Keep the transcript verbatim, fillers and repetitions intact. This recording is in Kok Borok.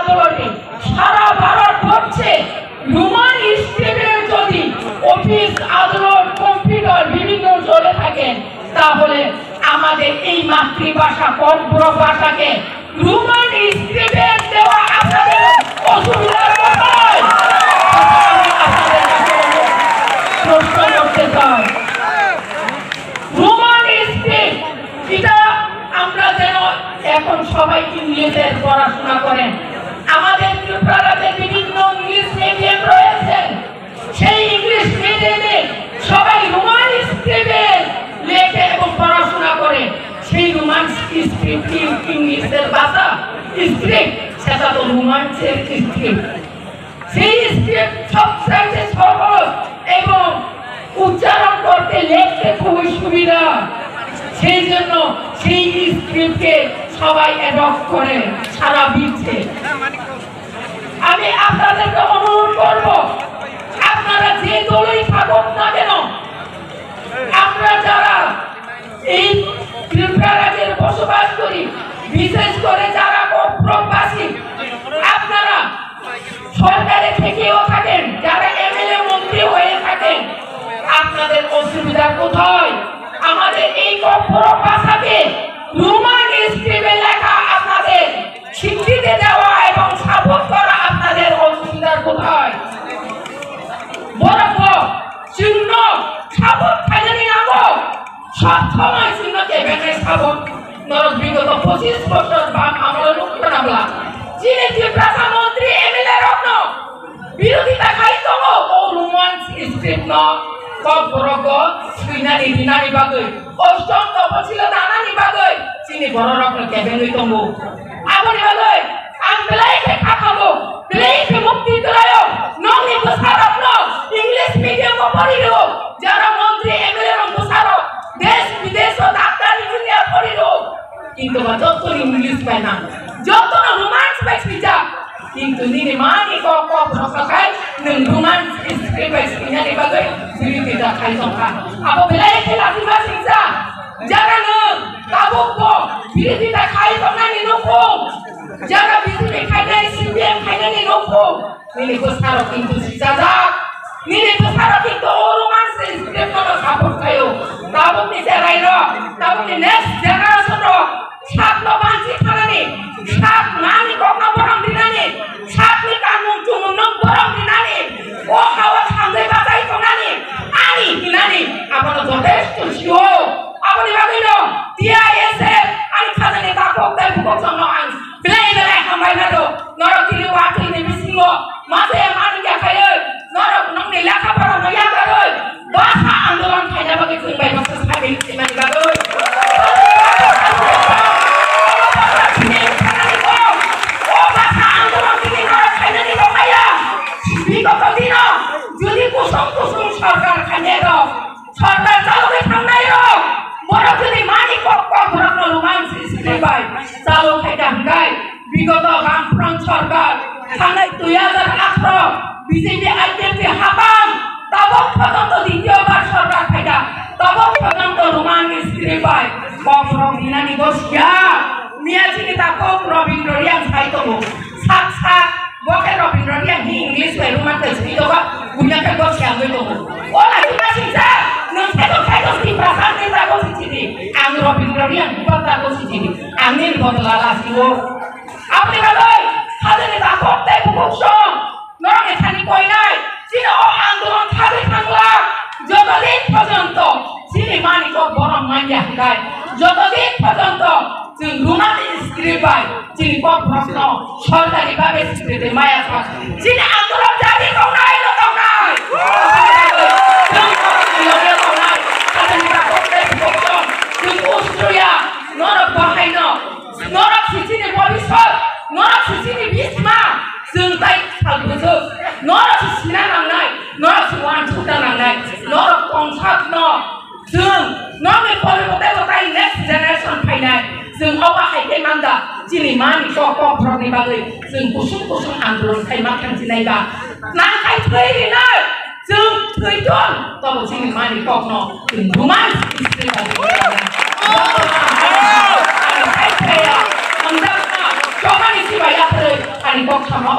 আদালতে, সারা ভারতবর্ষে রোমান স্ক্রিপ্টে যদি অফিস, আদালত, কম্পিউটার বিভিন্ন চলে থাকে, তাহলে আমাদের এই মাতৃভাষা, ককবরক ভাষাকে রোমান স্ক্রিপ্টে দেওয়া আপনাদের অসুবিধার কোথায়? আমি আপনাদের কাছে প্রশ্ন করতে চাই। রোমান স্ক্রিপ্ট, এটা আমরা যেন এখন সবাই ইংলিশের পড়াশোনা করেন। আমাদের ত্রিপুরা রাজ্যে বিভিন্ন ইংলিশ মিডিয়াম রয়েছে, সেই ইংলিশ মিডিয়ামে সবাই রোমান স্ক্রিপ্টে লেখে এবং পড়াশোনা করে। সেই রোমান স্ক্রিপ্ট ইংলিশের ভাষা স্ক্রিপ্ট, সেটা তো রোমান্সের স্ক্রিপ্ট। সেই স্ক্রিপ্ট সবচাইতে সহজ এবং উচ্চারণ করতে, লিখতে খুবই সুবিধা। সেই জন্য সেই স্ক্রিপ্টকে সবাই অ্যাডপ্ট করে সারা বিশ্বে। আমি আপনাদেরকে অনুরোধ করব, আপনারা যে দলই থাকুন না কেন, আমরা যারা এই ত্রিপুরা রাজ্যের বসবাস করি, বিশেষ করে যারা ককবরকবাসী, আপনারা সরকারে থেকেও থাকেন, যারা এমএলএ মন্ত্রী হয়ে থাকেন, আপনাদের অসুবিধা কোথায়? আমাদের এই ককবরক ভাষাকে রোমান স্ক্রিপ্টে লেখা আপনাদের স্বীকৃতি দেওয়া এবং সাপোর্ট করা আপনাদের অসুবিধার কোথায়? বরং চিহ্ন সাপোর্ট খাইনি নামো সব সময় চিহ্ন কেবেনে সাপোর্ট নরক বিগত পঁচিশ বছর বাম আমলে লক্ষ্য নামলা। যিনি ত্রিপুরা মন্ত্রী এমএলএ রত্ন বিরোধিতা খাই তবু ও রোমান স্ক্রিপ্ট ন ককবরক সুইনানি রিনানি বাগৈ অষ্টম তপশিল দানানি bagwi chini bororokno kebengwi tongo. Aboni bagwi ang belai khe kha khago, belai khe mukti twlaio, nokni bwsarokno English medium o pori rwo, jara montri M L A rok bwsarok desh bidesh o doctor engineer pori rwo, kintu ba jottoni English bai nang, jottono Roman bai swijak. Kintu nini mani kok kok rok khai nwng Roman script bai swinani bagwi biridita khai tongkha. Abo belai khe latima singsa. Jara nwng tabuk bo biridita khai tongnani nukhung. Jara B J P khainai, C P M khainani nukhung. Nini bwsarok kintu sijajak. Nini bwsarok kintu o Roman script no support khaio. Tabukni cherai rok, tabukni next generation rok. Sakno banchi thanani, sak nani kokno borom rinani, sakni kanmung chumungno borom rinani, o hao thangwi bachai tongnani, ani hinani, abono jotesto sio. Aboni bagwino T I S F ani khajani takhuk tei bukhuk songno ang belai belai hambai mano. Norok tini watwi ni bisingo masa yang ani kya khayo, norok nokni lekha pora no yakaroi. Basa andolon khaina bagwi chwng bai basa sabi simani bagwi. O basa andolon tini norok khainani bagwi ya. Bigoto dino jodi kusung kusung sorkar khainai rok, sorkar chalogwi thangnai rok, borok jodi mani kok kok borokno Roman script bai chalo khaida hwnkhe, bigoto Bamfront sorkar thangnai dui hajar atharo B J P I P F T hapang tabok photonto ditiyo bar sorkar phaida, tabok photonto Roman script bai kokborok rinani bo siya. Miya chini takhuk Robindra Reang sai tongo. Sak sak bo khe Robindra Reang hi English bai Roman bai swi tongo, buya khe bo siya wngwi tongo. O lachi ma singsa, nwng saitok saitok Tiprasa ni jago si chini. Ang Robindra Reang bubar jago si chini. Ang nini bodol ala siwo. Aboni bagwi hajani takhuk tei bukhuk song norokni thani koinai, chini o andolon thagwi thangla. Joto din porjonto chini mani kok borok manya hwnkhe, joto din porjonto chwng Roman script bai chini kok borokno sorkari bhabe script maya thang. Chini andolon jari tongnai no tongnai. Chwng tongnai, tongnai. Hajani takhuk tei bukhuk song chwng Australia norok bahaino. Norok si chini bobiswt, norok si chini bisma, chwng tai sal bwswk, norok si sina nangnai, norok si uansukna nangnai, norok tongsak no, chwng, norokni pore mote motai next generation phainai, chwng obo hai khe manda, chini mani kok kok borokni bagwi, chwng kusung kusung andolon khai ma thang chinai ba, nang khai thwi rinai. Chwng thwi tong, tobo chini mani kokno chwng Roman script bai. Ang sai saya, ang jakna, chobani sibai yaphre, kok sama